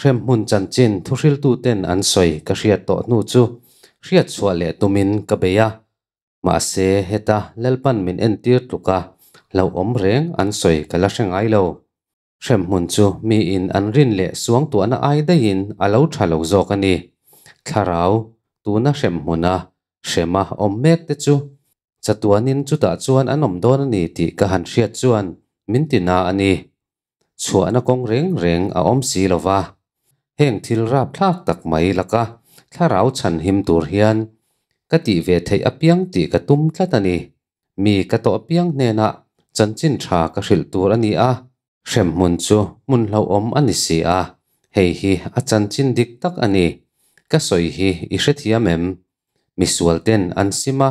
Hremhmun chanchin thuhriltuten an sawi ka hriat tawh hnu chu hriat chhuah leh tumin ka bei a. Mahse heta Lalpan min entir tluka hlauhawm reng an sawi ka la hre ngai lo. Hremhmun chu miin an rin leh suangtuahna ai daihin a lo tha lo zawk a ni. Thlarau, tuna hremhmuna hrema awm mek te chu chatuanin chutah chuan an awm dawn a ni tih ka han hriat chuan min ti na a ni. Chhuahna kawng reng reng a awm si lo va. Heng thil rapthlak tak mai laka thlarau chhanhim tur hian ka tih ve theih apiang tih ka tum tlat a ni. Mi ka tawh apiang hnenah chanchin tha ka hrilh tur a ni a, hremhmun chu hmun hlauhawm a ni si a, hei hi a chanchin dik tak a ni. Ka sawi hi i hrethiam em? Misual ten an sim a,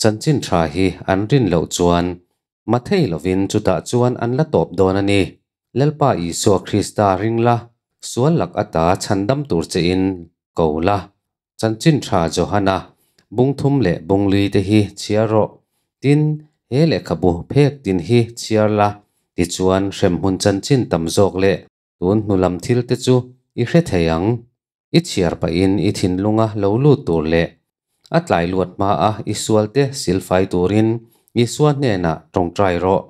chanchin tha hi an rin loh chuan mathei lovin chutah chuan an la tawp dawn a ni. Lalpa Isua Krista ring la, sual lak ata chhandam tur che in ko la. Chanchin tha Johana bung thum leh bung li te hi chhiar rawh. Tin, he lehkhabu phek tin hi chhiar la, tichuan hremhmun chanchin tam zawk leh tun hnu lam thil te chu i hre thei ang. I chhiar pahin i thinlunga lo lut tur leh a tlai luat hma a i sual te silfai turin Isua hnenah tawngtai rawh.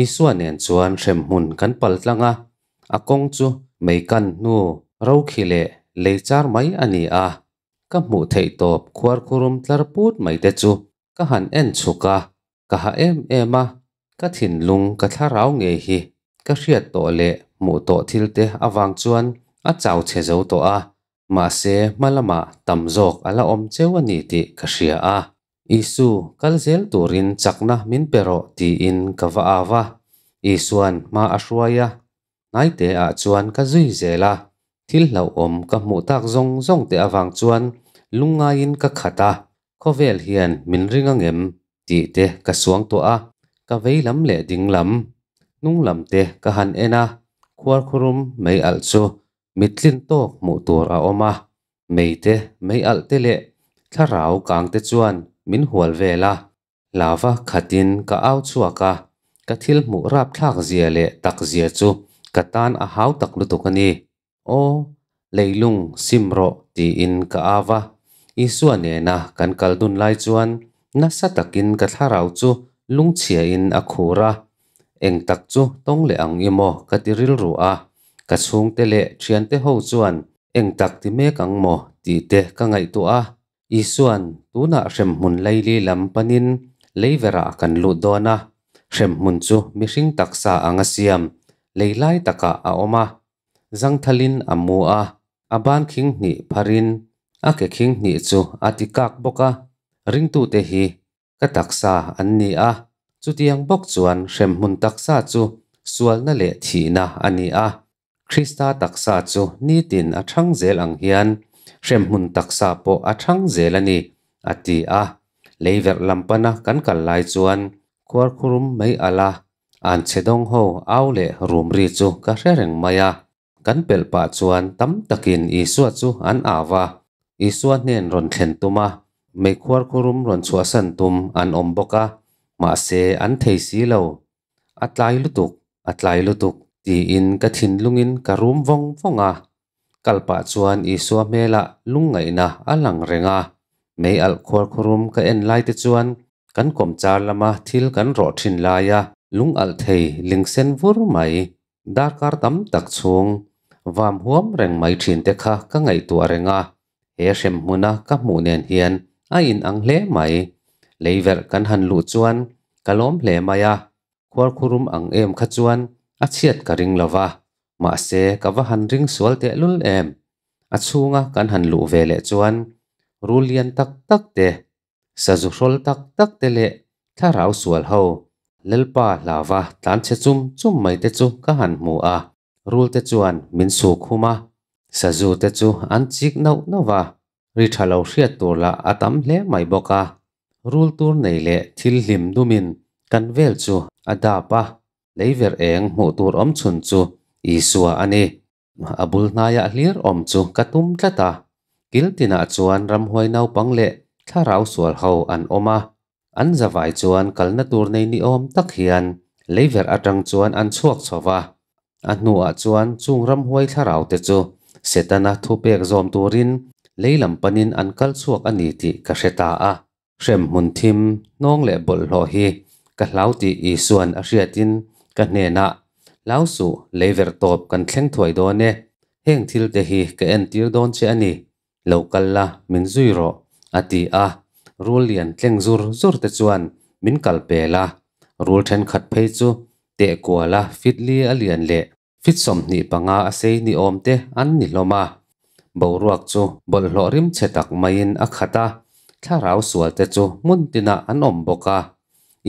Isua nen chuan hremhmun kan pal tlang a, a kawng chu mei kan hnu rokhi leh lei char mai a ni a. Ka hmuh theih tawp khuarkhurum tlar put mai te chu ka han en chhuk a, ka ha em em a, ka thinlung ka thlarau ngei hi ka hriat tawh leh hmuh tawh thil te avang chuan a chau chhe zo tawh a, mahse hma lamah tam zawk a la awm cheu a ni tih ka hria a. Isu, kal zel turin chakna min pe rawh tiin ka va au a, Isuan hma a hruai a, hnaite ah chuan ka zui zel a, thil hlauhawm ka hmuh tak zawng zawng te avang chuan lungngaiin ka khat a, khawvel hian min ring angem tih te ka suangtuah a, ka vei lam leh ding lam, hnung lam te ka han en a, khuarkhurum mei alh chu mittlin tawk hmuh tur a awm a, mei te, mei alh te leh thlarau kang te chuan min hual vel a, lava khatin ka au chhuak a, ka thil hmuh rapthlak zia leh tak zia chu ka tan a hau tak lutuk a ni. Aw, leilung sim rawh tiin ka au a, Isua nena kan kal dun lai chuan nasa takin ka thlarau chu lungchhiain a khur a, eng tak chu tawng leh ang i maw ka ti rilru a, ka chhungte leh thiante ho chuan eng tak ti mek ang maw tih te ka ngaihtuah a. Isuan tunah hremhmun laili lam panin leiverah kan lut dawn a, hremhmun chu mihring taksa anga siam lei lai takah a awm a, zangthalin a mu a, a ban khing hnih pharin a ke khing hnih chu a ti kak bawk a, ringtute hi ka taksa an ni a, chutiang bawk chuan hremhmun taksa chu sualna leh thihna a ni a, Krista taksa chu nitin a thang zel ang hian hremhmun taksa pawh a thang zel a ni, a ti a. Leiverh lam pana kan kal lai chuan khuarkhurum mei alh a, an chhe dawng ho au leh rum ri chu ka hre reng mai a. Kan pelh pah chuan tam takin Isua chu an au va, Isua hnen rawn thlen tum a, mei khuarkhurum rawn chhuahsan tum an awm bawk a, mahse an thei si lo. A tlai lutuk, a tlai lutuk tiin ka thinlungin ka rum vawng vawng a. Kal pah chuan Isua hmelah lungngaihna a lang reng a, mei alh khuarkhurum ka en lai te chuan kan kawmchar lama thil kan rawh thin laia lung alh thei ling sen vur mai, darkar tam tak chhung vam huam reng mai thin te kha ka ngaihtuah reng a, he hremhmuna ka hmuh nen hian a inang hle mai. Leiverh kan han luh chuan ka lawm hle mai a, khuarkhurum ang em kha chuan a chhiat ka ring lo va, mahse ka va han ring sual tehlul em. A chhunga kan han luh ve leh chuan rul lian tak tak te, sazu hrawl tak tak te leh thlarau sual ho Lalpa hlava tlan chhe chum chum mai te chu ka han hmu a, rul te chuan min su khum a, sazu te chu an chik nauh nauh va, ri tha lo hriat tur lah a tam hle mai bawk a. Rul tur nei leh thil hlim dumin kan vel chu a dap a, leiverh eng hmuh tur awm chhun chu Isua a ni. A bul hnaiah hlir awm chu ka tum tlat a, kil tinah chuan ramhuai naupang leh thlarau sual ho an awm a, an zavai chuan kalna tur nei ni awm tak hian leiverh atang chuan an chhuak chho va, a hnuah chuan chung ramhuai thlarau te chu Setana thupek zawm turin lei lam panin an kal chhuak a ni tih ka hre ta a. Hremhmun thim hnawng leh bawlhhlawh hi ka hlau tih Isuan a hriatin ka hnenah, Hlau suh, lei verh tawp kan thleng thuai dawn e. Heng thil te hi ka entir dawn che a ni. Lo kal la, min zui rawh, a ti a. Rul lian tleng zur zur te chuan min kal pel a. Rul thenkhat phei chu teh kuala fit li a lian leh fit 25 a sei ni awm te an ni hlawm a. Boruak chu bawlhhlawh rim chhe tak maiin a khat a, thlarau sual te chu hmun tinah an awm bawk a.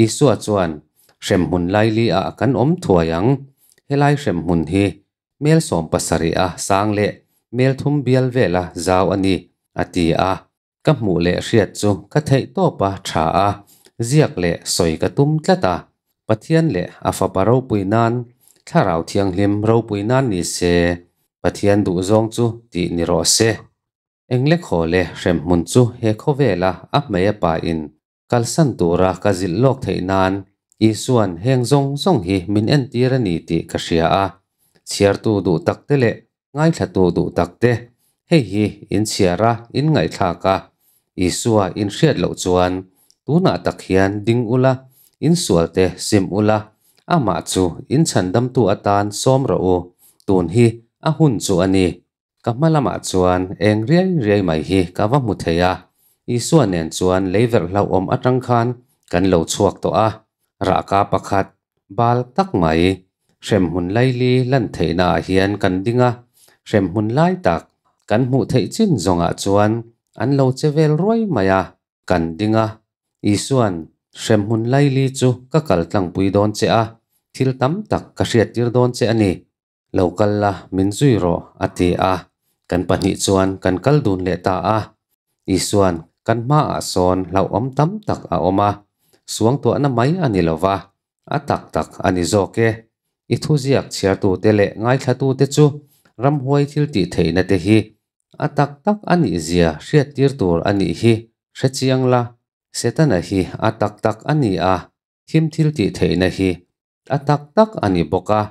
Isua chuan, Hremhmun laili ah kan awm thuai ang, helai hremhmun hi mel 70 a sang leh mel thum bial vela zau a ni, a ti a. Ka hmuh leh hriat chu ka theih tawp a tha a, ziak leh sawi ka tum tlat a. Pathian leh a Fapa ropui nan, Thlarau Thianghlim ropui nan ni se, Pathian duhzawng chu tih ni rawh se. Engle khaw leh hremhmun chu he khawvela a hmei a pa in kalsan tura ka zilh lawk theih nan Isuan heng zawng zawng hi min entir a ni tih ka hria a. Chhiartu duh takte leh ngaithlatu duh takte, hei hi in chhiar a, in ngaihthlak a, Isua in hriat loh chuan tunah tak hian ding ula, in sualte sim ula, amah chu in chhandamtu atan sawm rawh u, tun hi a hun chu a ni. Ka hma lamah chuan eng riai riai mai hi ka va hmu thei a, Isua nen chuan lei verh hlauhawm atang khan kan lo chhuak tawh a, rahka pakhat bal tak mai hremhmun laili lan theihna ah hian kan ding a, hremhmun lai tak kan hmuh theih chin zawngah chuan an lo che vel ruai mai a, kan ding a, Isua'n hremhmun laili chu ka kal tlangpui dawn che a, thil tam tak ka hriattir dawn che a ni. Lo kal la, min zui rawh, a ti a. Kan pahnih chuan kan kal dun leh ta a. Isua'n kan hmaah sawn hlauhawm tam tak a awm a, suangtuahna mai a ni lo va, a tak tak a ni zawk e. I thuziak chhiartute leh ngaithlatute chu ramhuai thil tih theihna te hi a tak tak a nih zia hriattir tur a nih hi hre chiang la. Setana hi a tak tak a ni a, thim thil tih theihna hi A tak tak a ni bawk a,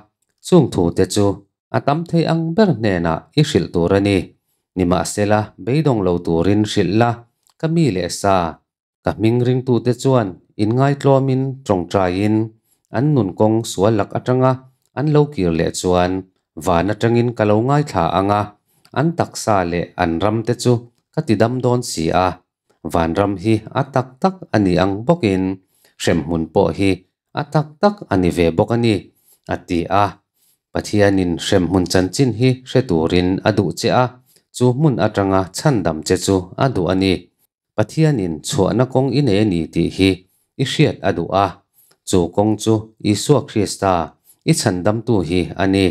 chung thute chu a tam thei ang ber hnenah i hrilh tur a ni. Nimahsela, beidawng lo turin hrilh la, ka mi leh sa, ka hming ringtute chuan inngaitlawmin tawngtaiin an nun kawng sual lak atanga an lo kir leh chuan van atangin ka lo ngaithla ang a, an taksa leh an ramte chu ka tidam dawn si a. Vanram hi a tak tak a ni ang bawkin hremhmun pawh hi a tak tak a ni ve bawk a ni, a ti a. Pathianin hremhmun chanchin hi hre turin a duh che a, chu hmun atanga chhandam che chu a duh a ni. Pathianin chhuahna kawng i nei a ni tih hi i hriat a duh a, chu kawng chu Isua Krista, i chhandamtu hi a ni.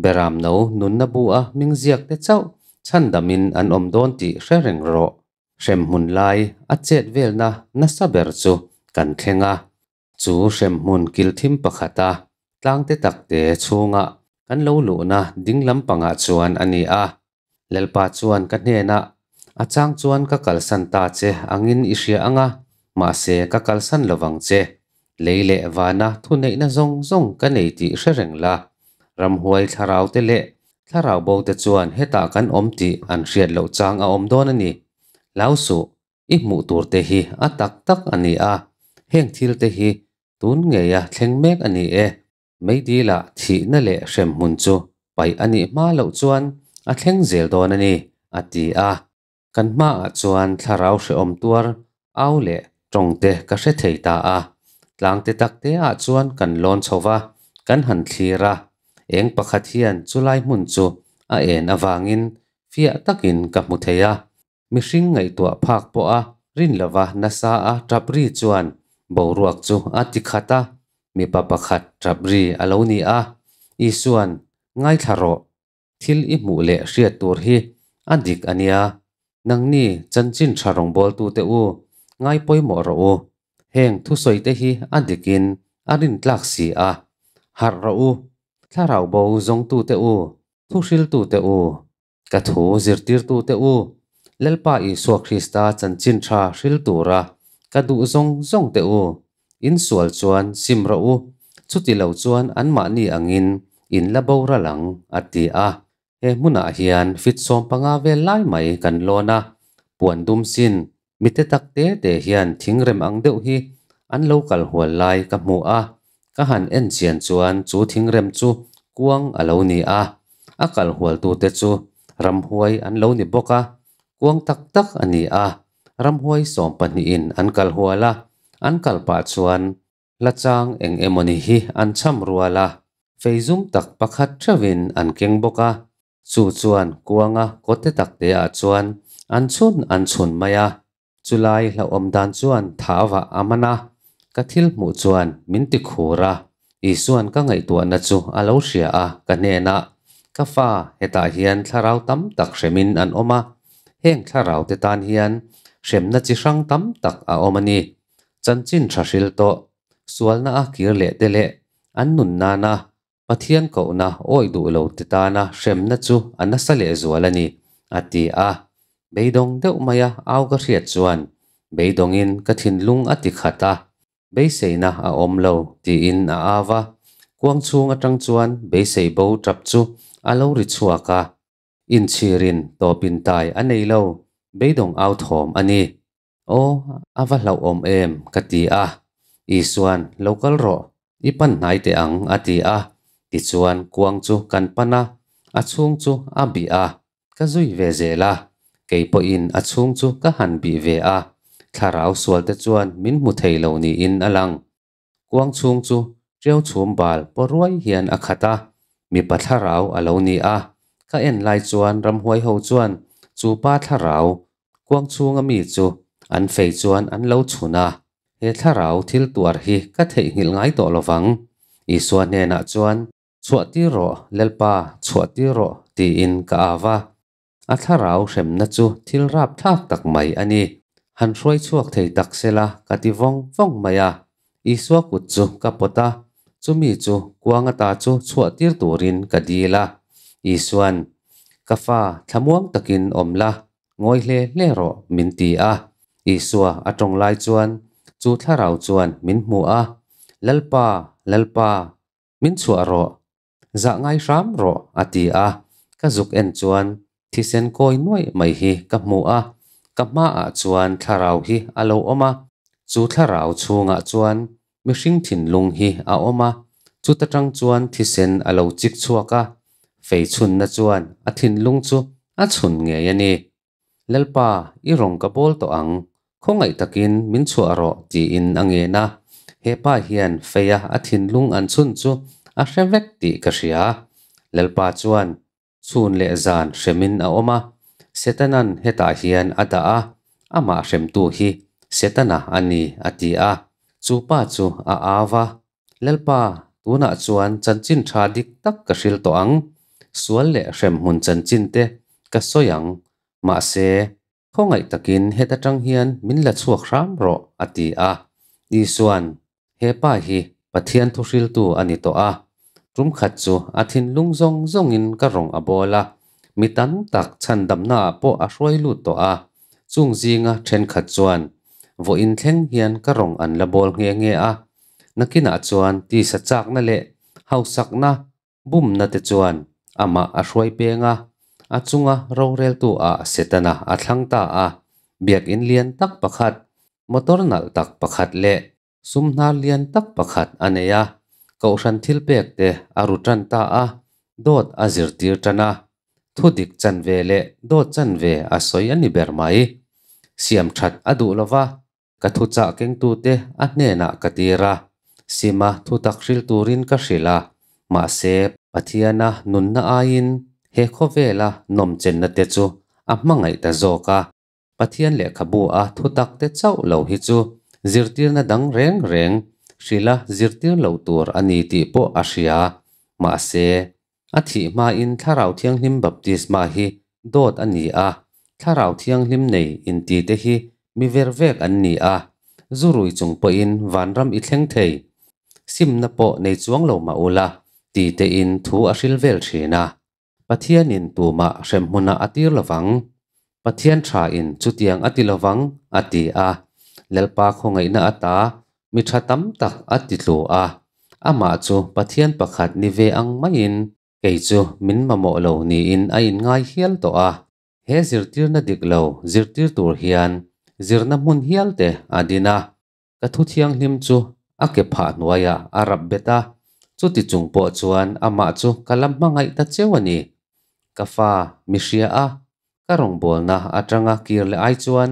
Beramno nunna bu a hming ziak te chauh chhandamin an awm dawn tih hre reng rawh. Hremhmun lai a chet velna nasa ber chu kan thleng a, chu hremhmun kil thim pakhata tlangte takte chhunga kan lo luhna ding lampangah chuan a ni a. Lalpa chuan ka hnenah, A chang chuan ka kalsan ta che angin i hria ang a, mahse ka kalsan lovang che. Lei leh vana thuneihna zawng zawng ka nei tih hre reng la. Ramhuai thlarau te leh thlarau bo te chuan hetah kan awm tih an hriat loh chang a awm dawn a ni. Hlau suh, i hmuh tur te hi a tak tak a ni a, heng thil te hi tun ngeia thleng mek a ni e. Meidila thihna leh hremhmun chu paih a nih hma loh chuan a thleng zel dawn a ni, a ti a. Kan hmaah chuan thlarau hrehawm tuar au leh tawngte ka hre thei ta a. Tlangte takte ah chuan kan lawn chho va, kan han thlir a. Eng pakhat hian chulai hmun chu a en avangin fiah takin ka hmu thei a. Mihring ngaihtuah phak pawha rin lova nasa a tap ri chuan boruak chu a ti khat a, mipa pakhat tap ri a lo ni a. Isua'n, Ngaithla rawh, thil i hmuh leh hriat tur hi a dik a nia. Nangni chanchin tha rawngbawltute u, ngai pawimawh rawh u. Heng thusawite hi a dikin a rintlak si a. Harh rawh u, thlarau bo zawngtute u, thuhriltute u. Ka thu zirtirtute u, Lalpa Isua Krista chanchin tha hril tura ka duh zawng zawng te u, in sual chuan sim rawh u, chuti lo chuan anmahni angin in la boral ang, a ti a. He hmunah hian fit sawmpanga vel lai mai kan lawn a, puan dum sin mi te tak te te hian thingrem ang deuh hi an lo kal hual lai ka hmu a, ka han en chian chuan chu thingrem chu kuang a lo ni a, a kal hual tute chu ramhuai an lo ni bawk a, kuang tak tak a ni a, ramhuai sawmpahnihin an kal hual a, an kal pah chuan hla chang eng emawni hi an cham rual a, fei zum tak pakhat theuhin an keng bawk a, chu chuan kuanga kawte tak te ah chuan an chhun an chhun mai a, chulai hlauhawm dan chuan thau ah a man a, ka thil hmuh chuan min ti khur a, Isuan ka ngaihtuahna chu a lo hria a, ka hnenah, Ka fa, hetah hian thlarau tam tak hremin an awm a, heng thlarau te tan hian hremna chi hrang tam tak a awm a ni. Chanchin tha hril tawh, sualna a kir leh te leh an nun nana Pathian kohna awih duh lo te tana hremna chu a nasa lehzual a ni, a ti a. Beidawng deuh maia au ka hriat chuan beidawngin ka thinlung a ti khat a, beiseina a awm lo tiin a au a. Kuang chhung atang chuan beisei bo tap chu a lo ri chhuak a. Inchhirin tawpin tai a nei lo, beidawng au thawm a ni. Aw, a va hlauhawm em? ka ti a. Isuan, Lo kal rawh, i pan hnai teh ang, a ti a. Tichuan, kuang chu kan pan a, a chhung chu a bih a. Ka zui ve zel a, kei pawhin a chhung chu ka han bih ve a. Thlarau sualte chuan min hmu thei lo niin a lang. Kuang chhung chu ṭiau chhum bal paw ruai hian a khat a, mipa thlarau a lo ni a. Ka en lai chuan ramhuai ho chuan chu pa thlarau kuang chhunga mi chu an fei chuan an lo chhun a. He thlarau thil tuar hi ka theihnghilh ngai tawh lovang. Isua hnenah chuan, Chhuah tir rawh, Lalpa, chhuah tir rawh, tiin ka au a. A thlarau hremna chu thil rapthlak tak mai a ni. Han hruai chhuak thei tak sela ka ti vawng vawng mai a. Isua kut chu ka pawt a, chumi chu kuang ata chu chhuah tir turin ka dil a. Isuan, Ka fa, thlamuang takin awm la, ngawi hle hle rawh, min ti a. Isua a tawng lai chuan chu thlarau chuan min hmu a, Lalpa, Lalpa, min chhuah rawh, Zah ngai hram rawh, a ti a. Ka zuk en chuan thisen kawi nuaih mai hi ka hmu a, ka hmaah chuan thlarau hi a lo awm a. Chu thlarau chhungah chuan mihring thinlung hi a awm a, chuta tang chuan thisen a lo chik chhuak a, fei chhunna chuan a thinlung chu a chhun ngei a ni. Lalpa, i rawng ka bawl tawh ang, khawngaih takin min chhuah rawh, tiin a ngen a. He pa hian feia a thinlung an chhun chu a hre vek tih ka hria. Lalpa chuan chhun leh zan hremin a awm a, Setanan hetah hian a dah a, amah hremtu hi Setana a ni, a ti a. Chu pa chu a au va, Lalpa, tunah chuan chanchin tha dik tak ka hril tawh ang. Sual leh hremhmun chanchin te ka sawi ang. Mahse, khawngaih takin heta tang hian min la chhuak hram rawh, a ti a. Isuan, He pa hi Pathian thuhriltu a ni tawh a. Tum khat chu a thinlung zawng zawngin ka rawng a bawl a, mi tam tak chhandamnaah pawh a hruai lut tawh a. Chung zinga thenkhat chuan vawiin thleng hian ka rawng an la bawl nghe nghe a, nakinah chuan tisa chakna leh hausakna bumna te chuan amah a hruai peng a, a chunga roreltu ah Setana a thlang ta a, biakin lian tak pakhat, motor nalh tak pakhat leh sum hnar lian tak pakhat a nei a, kohhran thilpek te a ru tan ta a, dawt a zirtir tan a. Thu dik chanve leh dawt chanve a sawi a ni ber mai. Siam that a duh lo va, ka thuchah kengtute a hnenah ka tir a, sima thutak hril turin ka hrilh a, mahse Pathiana nunna aiin he khawvela nawmchenna te chu a hmangaih ta zawk a. Pathian lehkhabu a thutak te chauh lo hi chu zirtirna dang reng reng hrilha zirtir lo tur a ni tih pawh a hria. Mahse, a thih hmain Thlarau Thianghlim baptisma hi dawt a ni a, Thlarau Thianghlim nei inti te hi mi ver vek an ni a, zu rui chung pawhin vanram i thleng thei. Simna pawh nei chuang lo mah ula ti tein thu a hril vel thin a. Pathianin tumah hremhmunah a tir lovang. Pathian thain chutiang a ti lovang, a ti a. Lalpa khawngaihna ata mi tha tam tak a ti tlu a. Amah chu Pathian pakhat ni ve ang maiin Kei chu min mamawh lo niin a inngai hial tawh a. He zirtirna dik lo zirtir tur hian zirna hmun hial te a din a. Ka thu thianghlim chu a ke phah hnuaiah a rap bet a, chuti chung pawh chuan amah chu ka la hmangaih ta cheu a ni. Ka fa mi hria a, ka rawngbawlna atanga kir leh ai chuan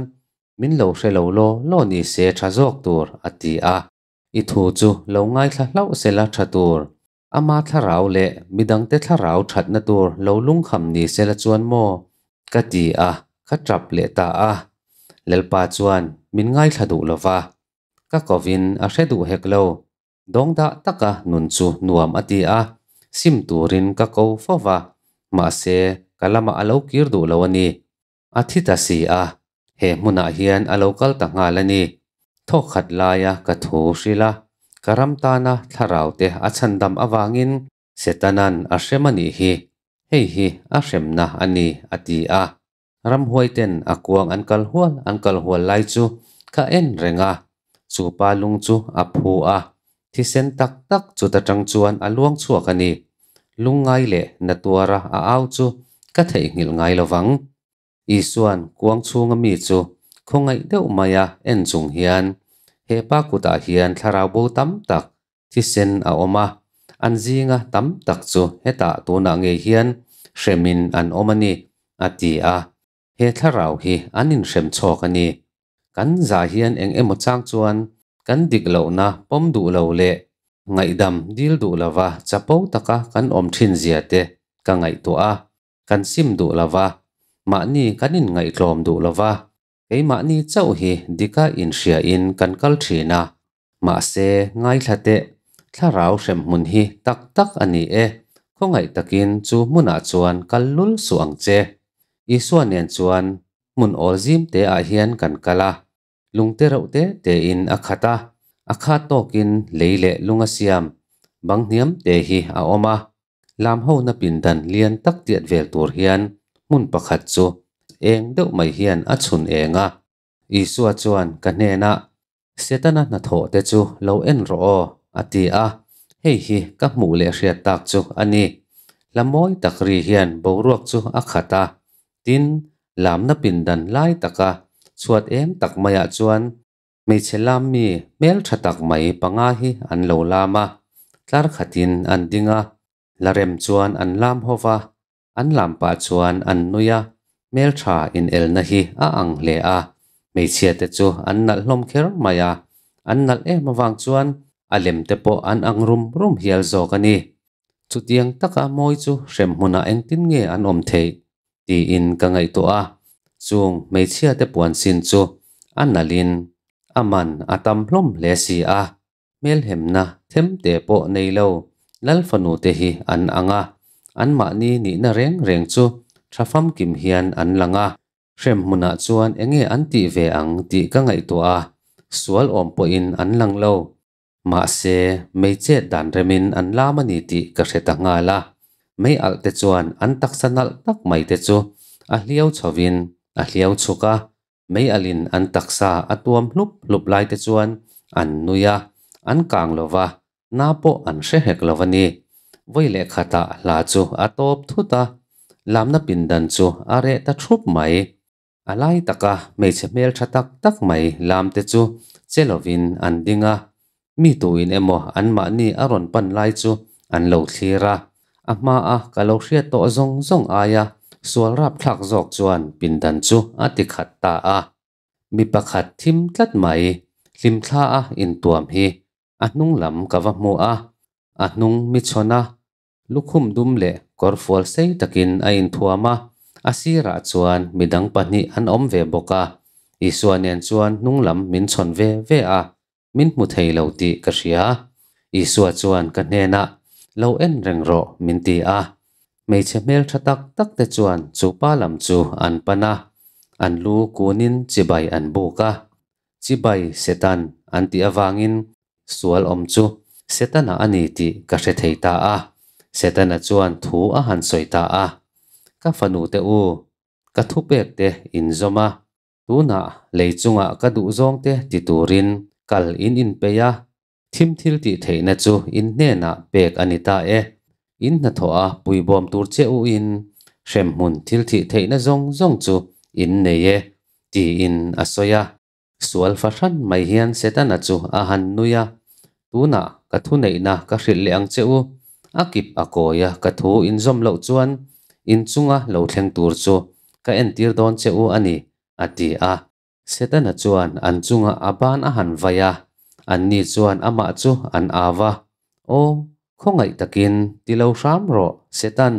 min lo hre lo law law ni se tha zawk tur, a ti a. I thu chu lo ngaithla hlauh sela tha tur. Ama thlarau leh midangte thlarau thatna tur lo lungkham ni sela chuan maw? Ka ti a, ka tap leh ta a. Lalpa chuan min ngaithla duh lo va, ka kovin a hre duh hek lo. Dawngdah taka nun chu nuam a ti a, sim turin ka ko fo va, mahse ka lamah a lo kir duh lo a ni. A thi ta si a, he hmunah hian a lo kal ta nghal a ni. Thawk khat laia ka thu hrilh a, ka ram tana thlarau te a chhandam avangin Setana'n a hrem a nih hi, hei hi a hremna a ni, a ti a. Ramhuaiten a kuang an kal hual an kal hual lai chu ka en reng a, chu pa lung chu a phu a, thisen tak tak chuta tang chuan a luang chhuak a ni. Lungngai leh na tuara a au chu ka theihnghilh ngai lo vang. Isua'n kuang chhunga mi chu khawngaih deuh maia en chung hian, He pa kutah hian thlarau bo tam tak thisen a awm a, an zinga tam tak chu hetah tunah ngei hian hremin an awm a ni, a ti a. He thlarau hi an inhrem chhawk a ni. Kan zah hian eng emaw chang chuan kan dik lohna pawm duh lo leh ngaihdam dil duh lova chapo taka kan awm thin zia te ka ngaihtuah a, kan sim duh lova, mahni kan inngaihtlawm duh lova, keimahni chauh hi dika inhriain kan kal thin a. Mahse, ngaithla teh, thlarau hremhmun hi tak tak a ni e, khawngaih takin chu hmunah chuan kal lul suh ang che. Isua nen chuan hmun awl zim te ah hian kan kal a, lungte reuh te tein a khat a, a khat tawkin lei leh lung a siam bang hniam te hi a awm a. Lam hona pindan lian tak tiat vel tur hian hmun pakhat chu eng deuh mai hian a chhun eng a. Isua chuan ka hnenah, Setana hnathawh te chu lo en rawh aw, a ti a. Hei hi ka hmuh leh hriat tak chu a ni. Hla mawi tak ri hian boruak chu a khat a. Tin, lamna pindan lai taka chhuat eng tak maiah chuan hmeichhe lam mi hmeltha tak mai panga hi an lo lam a, tlar khatin an ding a, la rem chuan an lam ho va, an lam pah chuan an nui a, hmeltha inelna hi a ang hle a, hmeichhia te chu an nalh hlawm kher mai a, an nalh em avang chuan a lem te pawh an ang rum rum hial zawk a ni. Chutiang taka mawi chu hrem hmunah engtin nge an awm theih? tiin ka ngaihtuah a, chung hmeichhia te puan sin chu a nalhin a man a tam hlawm hle si a, hmelhemna them te pawh nei lo Lal fanu te hi an ang a, anmahni nihna reng reng chu tha famkim hian an lang a, hrem hmunah chuan enge an tih ve ang tih ka ngaihtuah a, sual awm pawhin an lang lo. Mahse, mei chet dan remin an lam a ni tih ka hre ta nghal a. Mei alh te chuan an taksa nalh tak mai te chu a hliau chhovin a hliau chhuk a, mei alhin an taksa a tuam hlup hlup lai te chuan an nui a, an kang lo va, na pawh an hre hek lo a ni. Vawi leh khatah hla chu a tawp thut a, lamna pindan chu a reh ta thup mai. A lai taka hmeichhe hmel tha tak tak mai lam te chu che lovin an ding a, mi tuin emaw anmahni a rawn pan lai chu an lo thlir a. A hmaa ka lo hriat tawh zawng zawng aia sual rapthlak zawk chuan pindan chu a ti khat ta a. Mi pakhat thim tlat mai, hlimthla a intuam hi a hnung lam ka va hmu a, a hnung mi chhawn a, lukhum dum leh kawr fual sei takin a inthuam a, a sirah chuan midang pahnih an awm ve bawk a, Isua nen chuan hnung lam min chhawn ve ve a, min hmu thei lo tih ka hria. Isua chuan ka hnenah, Lo en reng rawh, min ti a. Hmeichhe hmeltha tak tak te chuan chu pa lam chu an pan a, an lu kunin chibai an buk a. Chibai Setan an tih avangin sual awm chu Setana a ni tih ka hre thei ta a. Setana chuan thu a han sawi ta a, Ka fanute u, ka thupek te in zawm a, tunah lei chungah ka duhzawng te ti turin kal in inpeih a, thim thil tih theihna chu in hnenah pek a ni ta e. In hnathawh a puibawm tur che u in hremhmun thilthih theihna zawng zawng chu in nei e, tiin a sawi a. Sual fahran mai hian Setana chu a han nui a, Tunah ka thuneihna ka hrilh leh ang che u, a kip a kawi a ka thu in zawm loh chuan in chunga lo thleng tur chu ka entir dawn che u a ni, a ti a. Setana chuan an chungah a ban a han vai a, anni chuan amah chu an au a, Aw, khawngaih takin ti lo hram rawh, Setan,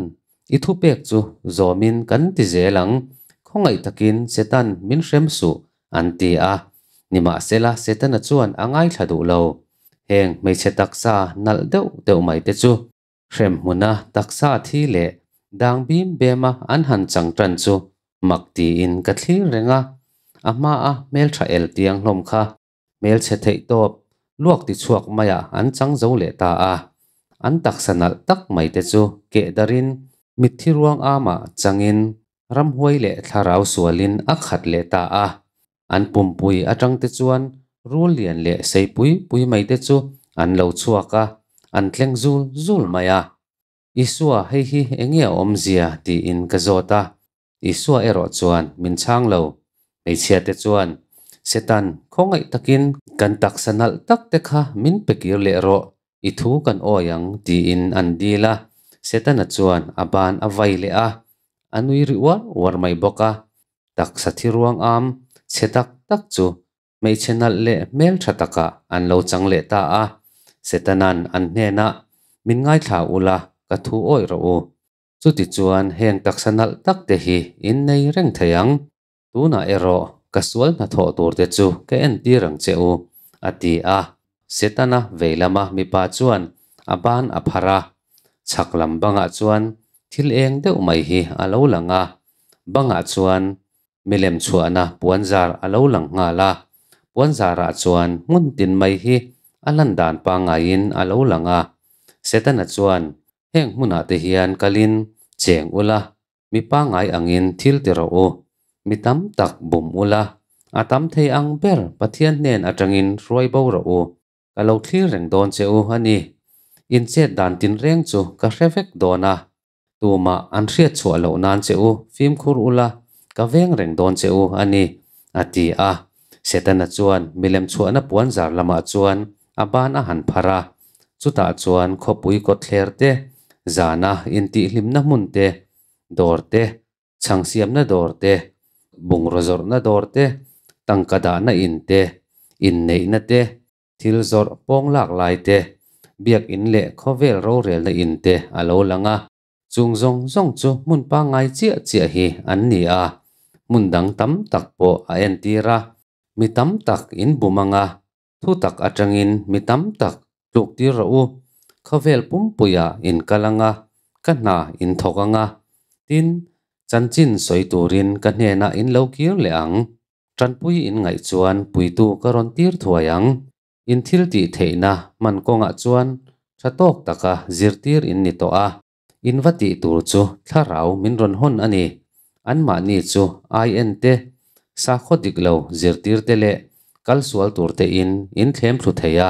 i thupek chu zawmin kan ti zel ang, khawngaih takin Setan min hrem suh, an ti a. Nimahsela Setana chuan a ngaithla duh lo. Heng hmeichhe taksa nalh deuh deuh mai te chu hremhmuna taksa thi leh dang bim bema an han chang tan chu mak tiin ka thlir reng a, a hmaa hmeltha el tiang hlawm kha hmelchhe theih tawp luak ti chhuak maiah an chang zo leh ta a, an taksa nalh tak mai te chu keh darin mitthi ruang amah changin ramhuai leh thlarau sualin a khat leh ta a, an pumpui atang te chuan rul lian leh sei pui pui mai te chu an lo chhuak a, an tleng zul zul mai a. Isua hei hi enge a awmzia tiin ka zawt a, Isua erawh chuan min chhang lo. Hmeichhia te chuan, Setan, khawngaih takin kan taksa nalh tak te kha min pe kir leh rawh, i thu kan awi ang tiin an dil a. Setana chuan a ban a vai leh a, a nui ri uar uar mai bawk a. Taksa thi ruang am chhe tak tak chu hmeichhe nalh leh hmeltha takah an lo chang leh ta a. Setana'n an hnenah, Min ngaithla ula, ka thu awih rawh u. Chutichuan heng taksa nalh tak te hi in nei reng thei ang. Tunah erawh ka sual hnathawh tur te chu ka entir ang che u, a ti a. Setana vei lama mipa chuan a ban a phar a. Chhak lam bangah chuan thil eng deuh mai hi a lo lang a. Bangah chuan milem chhuahna puanzar a lo lang nghal a. Puanzarah chuan hmun tin mai hi a lan dan pangaiin a lo lang a. Setana chuan Heng hmunah te hian kalin cheng ula, mi pangngai angin thil ti rawh u. Mi tam tak bum ula, a tam thei ang ber Pathian hnen atangin hruai bo rawh u. Ka lo thlir reng dawn che u a ni. In chet dan tinreng chu ka hre vek dawn a. Tumah an hriat chhuah loh nan che u fimkhur ula, ka veng reng dawn che u a ni, a ti a. Setana chuan milem chhuahna puanzar lamah chuan a ban a han phar a. Chutah chuan khawpui kawtthler te, zana intihhlimna hmun te, dawr te, chhang siamna dawr te, bungraw zawrhna dawr te, tangka dahna in te, inneihna te, thil zawrh pawng lak lai te, biakin leh khawvel rorelna in te a lo lang a. Chung zawng zawng chu hmun pangngai chiah chiah hi an ni a, hmun dang tam tak pawh a entir a, mi tam tak in bum ang a, thu tak atangin mi tam tak tluk tir rawh u, khawvel pumpuiah in kal ang a, ka hna in thawk ang a, tin, chanchin sawi turin ka hnenah in lo kir leh ang. Tanpui in ngaih chuan puitu ka rawn tir thuai ang. In thil tih theihna hman kawngah chuan tha tawk taka zirtir in ni tawh a. In va tih tur chu thlarau min rawn hawn a ni. Anmahni chu IN te, sakhaw dik lo zirtir te leh kal sual tur te in in thlem thlu thei a.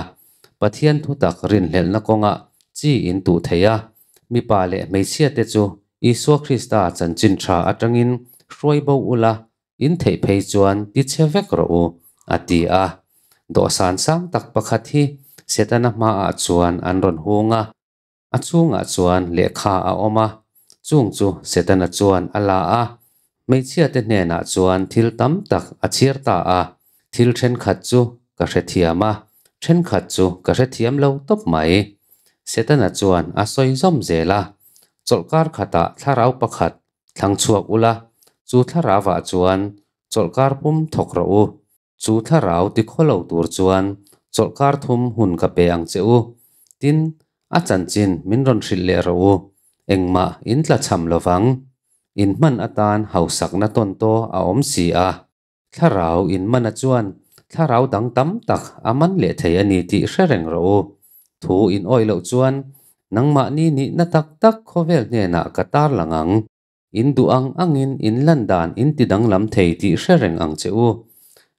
Pathian thutak rinhlelhna kawngah chi in tuh thei a. Mipa leh hmeichhia te chu Isua Krista chanchin tha atangin hruai bo ula, in theih phei chuan ti chhe vek rawh u, a ti a. Dawhsan sang tak pakhat hi Setana hmaah chuan an rawn hung a. A chhungah chuan lehkha a awm a, chung chu Setana chuan a la a, hmeichhiate hnenah chuan thil tam tak a chhiar ta a. Thil thenkhat chu ka hrethiam a, thenkhat chu ka hrethiam lo tawp mai. Setana chuan a sawi zawm zel a, Chawlhkar khatah thlarau pakhat thlang chhuak ula, chu thlarauah chuan chawlhkar pum thawk rawh u. Chu thlarau ti khawlo tur chuan chawlhkar thum hun ka pe ang che u. Tin, a chanchin min rawn hrilh leh rawh u. Engmah in tla cham lovang. In hman atan hausakna tawntaw a awm si a. Thlarau in mana chuan thlarau dang tam tak a man leh thei a ni tih hre reng rawh u. Thu in awih loh chuan nangmahni nihna tak tak khawvel hnenah ka tarlang ang. In duh ang angin in lan dan in ti danglam thei tih hre reng ang che u.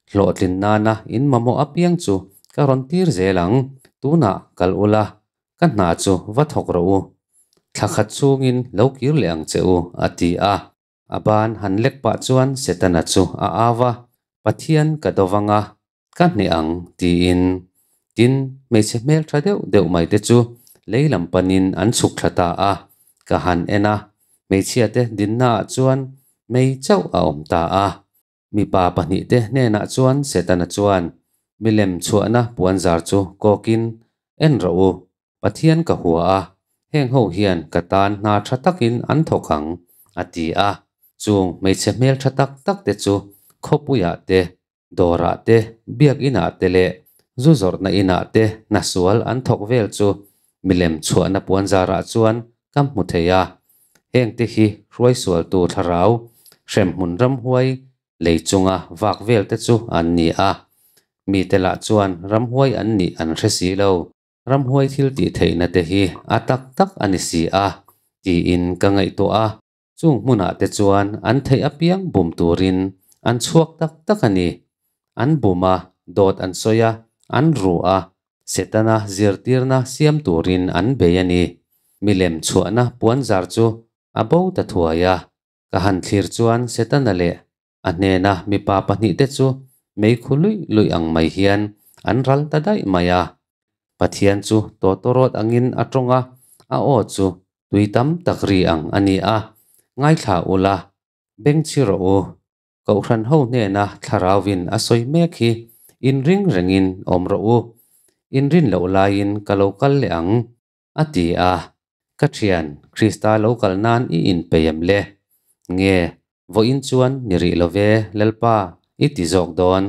Hlawhtlin nana in mamawh apiang chu ka rawn tir zel ang. Tunah kal ula, ka hna chu va thawk rawh u. Thla khat chhungin lo kir leh ang che u, a ti a. A ban han lek pah chuan Setana chu a au va, Pathian ka do vang a, ka hneh ang, tiin. Tin, hmeichhe hmel tha deuh deuh mai te chu lei lam panin an chhuk thla ta a. Ka han en a, hmeichhiate dinnaah chuan mei chauh a awm ta a. Mipa pahnihte hnenah chuan Setana chuan milem chhuahna puanzar chu kawkin, En rawh u, Pathian ka hua a, heng ho hian ka tan hna tha takin an thawk ang, a ti a. Chung hmeichhe hmel tha tak tak te chu khawpuiah te, dawrah te, biakinah te leh zu zawrhna inah te hna sual an thawk vel chu milem chhuahna puanzarah chuan ka hmu thei a. Hengte hi hruaisualtu thlarau hremhmun ramhuai lei chunga vak vel te chu an ni a. Mite lah chuan ramhuai an nih an hre si lo. Ramhuai thil tih theihna te hi a tak tak a ni si a, tiin ka ngaihtuah a. Chung hmunah te chuan an theih apiang bum turin an chhuak tak tak a ni. An bum a, dawt an sawi a, an ru a, Setana zirtirna siam turin an bei a ni. Milem chhuahna puanzar chu a bo ta thuai a. Ka han thlir chuan Setana leh a hnena mipa pahnihte chu meikhu luih luih ang mai hian an ral ta daih mai a. Pathian chu tawtawrawt angin a tawng a, a aw chu tui tam tak ri ang a ni a. Ngaithla ula, bengchhi rawh u. Kohhran ho hnena thlarauvin a sawi mek hi inring rengin awm rawh u. Inrin loh laiin ka lo kal leh ang, a ti a. Ka thian, Krista lo kal nan i inpei em le? Nge, vawiin chuan ni rih lo ve, Lalpa, i ti zawk dawn.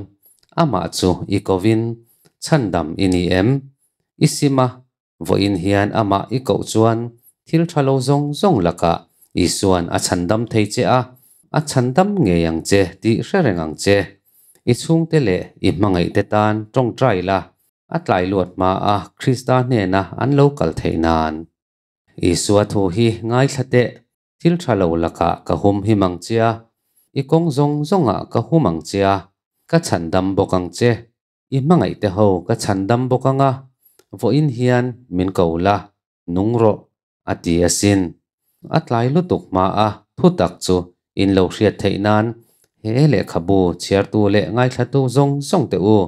Amah chu i kovin chhandam i ni em? I sim a, vawiin hian amah i koh chuan thil tha lo zawng zawng lakah Isuan a chhandam thei che a, a chhandam ngei ang che tih hre reng ang che. I chhungte leh i hmangaihte tan tawngtai la, a tlai luat hma a Krista hnena an lo kal theih nan. Isua thu hi ngaithla teh, thil tha lo lakah ka hum him ang che a, i kawng zawng zawngah ka hum ang che a, ka chhandam bawk ang che. I hmangaihte ho ka chhandam bawk ang a, vawiin hian min ko la, nung rawh, a ti asin. A tlai lutuk hma a thutak chu in lo hriat theih nan he lehkhabu chhiartu leh ngaithlatu zawng zawng teh u.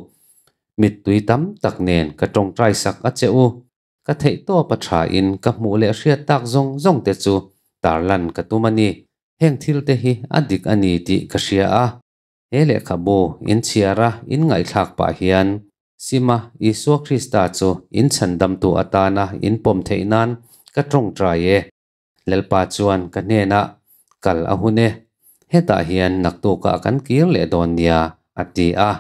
Mittui tam tak nen ka tawngtai sak a che u. Ka theih tawp a tha in ka hmuh leh hriat tak zawng zawng te chu tarlan ka tum a ni. Heng thil te hi a dik a ni tih ka hria a. He lehkhabu in chhiar a in ngaihthlak pah hian Sima Isua Krista chu in chhandamtu atana in pawm theih nan ka tawngtai e. Lalpa chuan ka hnenah, Kal a hun e. Hetah hian naktukah kan kir leh dawn nia, a ti a.